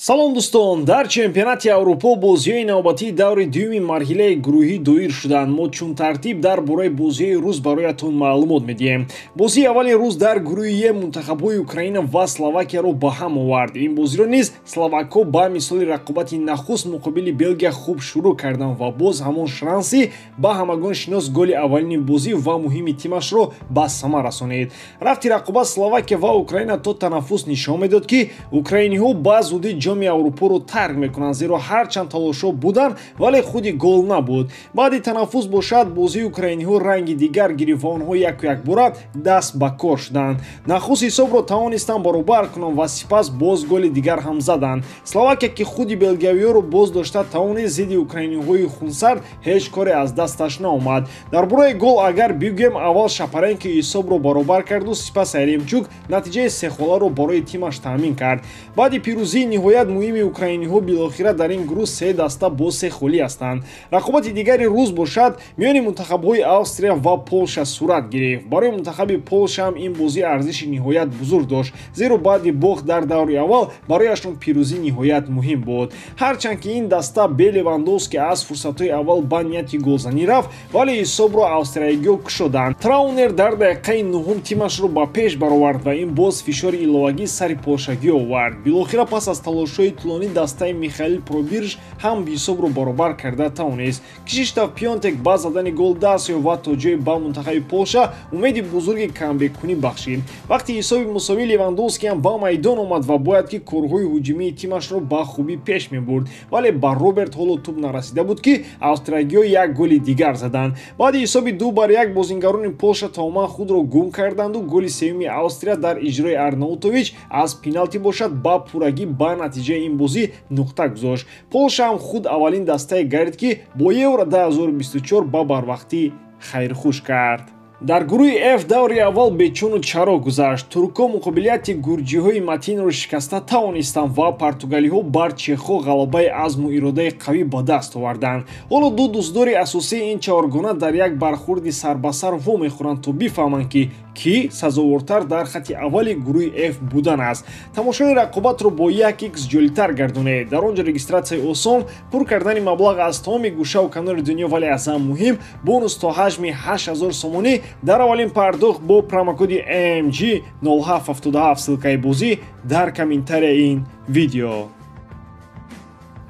Салом дӯстон, дар чемпионати Аврупо бозиҳои навбатии даври дуюми марҳилаи гурӯҳӣ доир шуданд. Мо чун тартиб дар бораи бозиҳои рӯз бароятон маълумот медиҳем. Бозии аввали рӯз дар гурӯҳи Е мунтахабҳои Украина ва Словакияро ба ҳам овард. Ин бозиро низ словакҳо ба мисоли рақобати нахуст муқобили Белгия хуб шурӯъ карданд ва боз ҳамон шанси ба ҳамагон шинос голи аввалини бозӣ ва муҳими тимашро ба самар расонид. Рафти рақобат Словакия ва Украина то танаффус нишон медод, ки украиниҳо ба зудӣ ҷоми Аврупоро тарк мекунанд, зеро ҳарчанд талошҳо буданд, вале худи гол набуд. Баъди танаффус бошад, бозии украиниҳо ранги дигар гирифт ва онҳо яку якбора даст ба кор шуданд. Нахуст ҳисобро тавонистанд баробар кунанд ва сипас боз голи дигар ҳам заданд. Словакия, ки худи белгиявиёро боз дошта тавонист, зидди украиниҳои хунсард ҳеҷ коре аз дасташ наомад. Дар бораи гол агар бигӯем, аввал Шапаренко ҳисобро баробар карду сипас Яремчук натиҷаи сехоларо барои тимаш таъмин кард. Баъди пирӯзии ниҳоят муҳими украиниҳо билохира дар ин гурӯҳ се даста бо се холӣ ҳастанд. Рақобати дигари рӯз бошад, миёни мунтахабҳои Австрия ва Полша сурат гирифт. Барои мунтахаби Полша ҳам ин бозӣ арзиши ниҳоят бузург дошт, зеро баъди бохт дар даври аввал барояшон пирӯзӣ ниҳоят муҳим буд. Ҳарчанд ки ин даста бе Левандовски аз фурсатҳои аввал ба нияти голзанӣ рафт, вале ҳисобро австриягиҳо кушоданд. Траунер дар дақиқаи нуҳум тимашро ба пеш баровард ва ин боз фишори иловагӣ сари полшагиҳо овард. Билохира пас аз талошҳои тӯлонӣ дастаи Михаил Пробирж ҳам ҳисобро баробар карда тавонист. Кшиштоф Пионтек ба задани гол даст ёфт ва то ҷое ба мунтахаби Полша умеди бузурги камбеккунӣ бахшид. Вақти ҳисоби мусовӣ Левандовски ҳам ба майдон омад ва бояд ки корҳои ҳуҷумии тимашро ба хубӣ пеш мебурд, вале ба Роберт ҳоло тӯб нарасида буд, ки австриягиҳо як голи дигар заданд. Баъди ҳисоби 2-1 бозингарони Полша тамоман худро гум карданду голи сеюми Австрия дар иҷрои Арнаутович аз пеналти бошад ба пуррагӣ ба натиҷаи ин бозӣ нуқта гузошт. Полша ҳам худ аввалин дастае гардид, ки бо Евро 2024 ба барвақтӣ хайрхуш кард. Дар гурӯҳи F даври аввал бечуну чаро гузашт. Туркҳо муқобилияти гурҷиҳои матинро шикаста тавонистанд ва португалиҳо бар чехҳо ғалабаи азму иродаи қавӣ ба даст оварданд. Ҳоло ду дӯстдори асосии ин чаҳоргона дар як бархурди сарбасар вомехӯранд, то бифаҳманд, ки кӣ сазовортар дар хати аввали гурӯҳи F будан аст. Тамошои рақобатро бо 1x ҷолибтар гардонед. Дар он ҷо регистратсияи осон, пур кардани маблағ аз тамоми гӯшаву канори дунё, вале аз ҳам муҳим бонус то ҳаҷми 8000 сомонӣ дар аввалин пардохт бо промокоди AMG0777. Ссылкаи бозӣ дар комментарияи ин видео.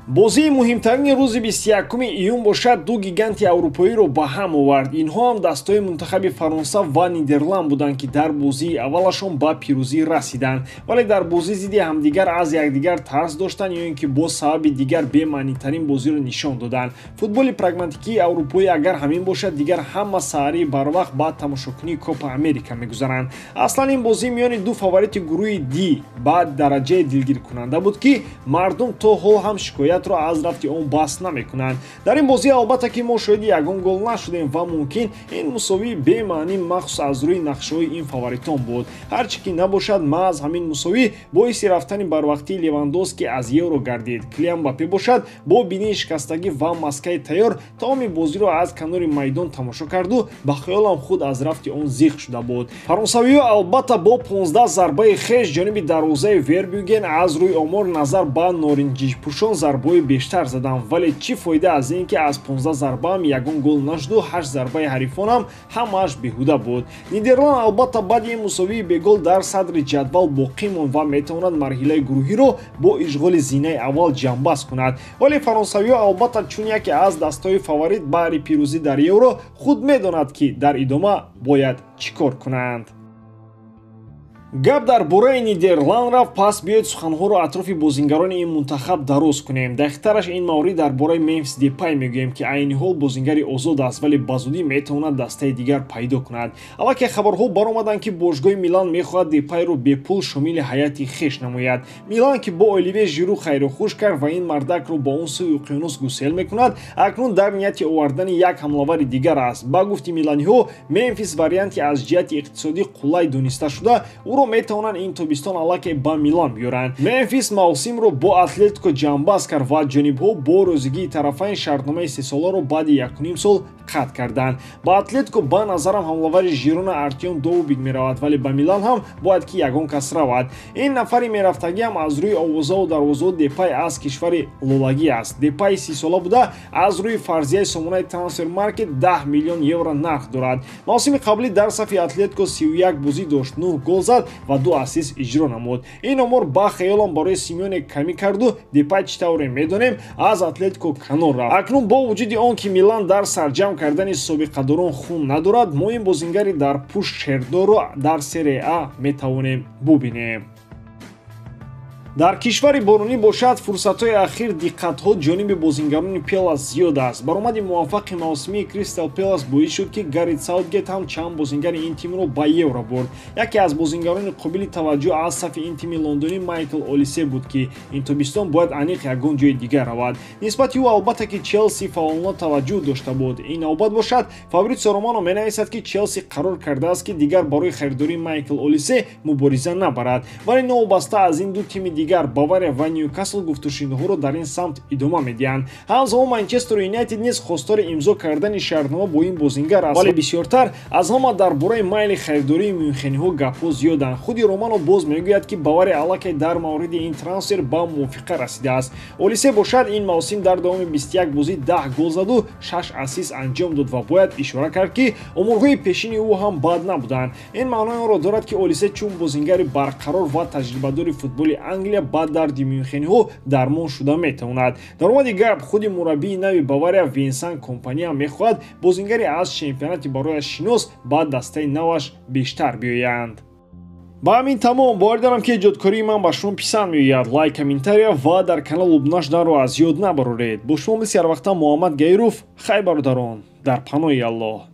Бозии муҳимтарини рӯзи 21 июн бошад, ду гиганти аврупоиро ба ҳам овард. Инҳо ҳам дастҳои мунтахаби Фаронса ва Нидерланд буданд, ки дар бозии аввалашон ба пирӯзӣ расиданд, вале дар бозӣ зидди ҳамдигар аз якдигар тарс доштанд ё ин ки бо сабаби дигар бемаънитарин бозиро нишон доданд. Футболи прагматикии аврупоӣ агар ҳамин бошад, дигар ҳама саҳарии барвақт ба тамошокунии Копа Америка мегузаранд. Аслан ин бозӣ миёни ду фаворити гурӯҳи Д ба дараҷаи дилгиркунанда буд, ки мардум то ҳол ҳам шикоятро аз рафти он бас намекунанд. Дар ин бозӣ албатта ки мо шоҳиди ягон гол нашудем ва мумкин ин мусовии бемаънӣ махсус аз рӯи нақшаҳои ин фаворитон буд. Ҳарчи ки набошад, маҳз ҳамин мусовӣ боиси рафтани барвақтии Левандовски аз Евро гардид. Килиан Мбаппе бошад, бо бинии шикастагӣ ва маскаи тайёр тамоми бозиро аз канори майдон тамошо карду ба хаёлам худ аз рафти он зиқ шуда буд. Фаронсавиҳо албатта бо 15 зарбаи хеш ҷониби дарвозаи Вербюген аз рӯи омор назар ба норинҷипӯшон зарбаҳои бештар заданд, вале чӣ фоида аз ин ки аз 15 зарбаам ягон гол нашуду 8 зарбаи ҳарифонам ҳамааш беҳуда буд. Нидерланд албатта баъди ин мусовии бегол дар садри ҷадвал боқӣ монд ва метавонад марҳилаи гурӯҳиро бо ишғоли зинаи аввал ҷамъбаст кунад, вале фаронсавиҳо албатта чун яке аз дастҳои фаворит баҳри пирӯзӣ дар Евро худ медонад, ки дар идома бояд чӣ кор кунанд. Гап дар бораи Нидерланд рафт, пас биёед суханҳоро атрофи бозингарони ин мунтахаб дароз кунем. Дақиқтараш ин маврид дар бораи Мемфис Депай мегӯем, ки айни ҳол бозингари озод аст, вале ба зудӣ метавонад дастаи дигар пайдо кунад. Аллакай хабарҳо баромаданд, ки бошгоҳи Милан мехоҳад Депайро бепул шомили ҳайати хеш намояд. Милан, ки бо Оливье Жиру хайрухуш кард ва ин мардакро ба он сӯи уқёнус гусел мекунад, акнун дар нияти овардани як ҳамлавари дигар аст. Ба гуфти миланиҳо, Мемфис варианти аз ҷиҳати иқтисодӣ қулай дониста шуда, ӯро Ӯро метавонанд ин тобистон аллакай ба Милан биёранд. Мемфис мавсимро бо Атлетико ҷамъбаст кард ва ҷонибҳо бо розигии тарафайн шартномаи сесоларо баъди 1,5 сол қатъ карданд. Ба Атлетико ба назарам ҳамлавари Жирона Артем Довбик меравад, вале ба Милан ҳам бояд ки ягон кас равад. Ин нафари мерафтагиам аз рӯи овозаву дарвозаҳо Депай аз кишвари лолагӣ аст. Депай 30сола буда, аз рӯи фарзияи сомонаи Трансфер Маркет 10 миллион евро нарх дорад. Мавсими қаблӣ дар сафи Атлетико 31 бозӣ дошт, 9 гол зад ва 2 ассист иҷро намуд. Ин омор ба хаёлам барои Симеоне камӣ карду Депай, чӣ тавре медонем, аз Атлетико канор рафт. Акнун бо вуҷуди он ки Милан дар сарҷамъ кардани собиқадорон хун надорад, мо ин бозингари дар пушт шердорро дар Серия А метавонем бубинем. Дар кишвари боронӣ бошад, фурсатҳои ахир диққатҳо ҷониби бозингарони Пелас зиёд аст. Баромади муваффақи мавсимии Кристал Пелас боис шуд, ки Гаррит Саутгейт ҳам чанд бозингари ин тимро ба евро бурд. Яке аз бозингарони қобили таваҷҷӯҳ аз сафи ин тими лондонӣ Майкл Олисе буд, ки ин тобистон бояд аниқ ягон ҷои дигар равад. Нисбати ӯ албатта ки Челси фаъолона таваҷҷӯҳ дошта буд. Ин навбат бошад, Фабритсио Романо менависад, ки Челси қарор кардааст, ки дигар барои харидории Майкл Олисе мубориза набарад. Вале новобаста аз ин ду тими дигар, Бавария ва Ньюкасл, гуфтушунидҳоро дар ин самт идома медиҳанд. Ҳамзамон Манчестер Юнайтед низ хостори имзо кардани шартнома бо ин бозингар аст, вале бисёртар аз ҳама дар бораи майли харидории мюнхениҳо гапҳо зиёданд. Худи Романо боз мегӯяд, ки Бавария аллакай дар мавриди ин трансфер ба мувофиқа расидааст. Олисе бошад, ин мавсим дар давоми 21 бозӣ 10 гол заду 6 ассист анҷом дод ва бояд ишора кард, ки оморҳои пешини ӯ ҳам бад набуданд. Ин маънои онро дорад, ки Олисе чун бозингари барқарор ва таҷрибадори футболи Англия ба дарди мюнхениҳо дармон шуда метавонад. Дар омади гап, худи мураббии нави Бавария Винсан Компания мехоҳад бозингари аз чемпионати барояш шинос ба дастаи наваш бештар биёянд. Ба ҳамин тамом. Бовар дорам, ки эҷодкории ман ба шумо писанд меояд. Лайк, комментария ва дар канал обуна шуданро аз ёд набароред. Бо шумо мисли ҳарвақта Муҳаммад Гаиров. Хай, бародарон, дар паноҳи Аллоҳ.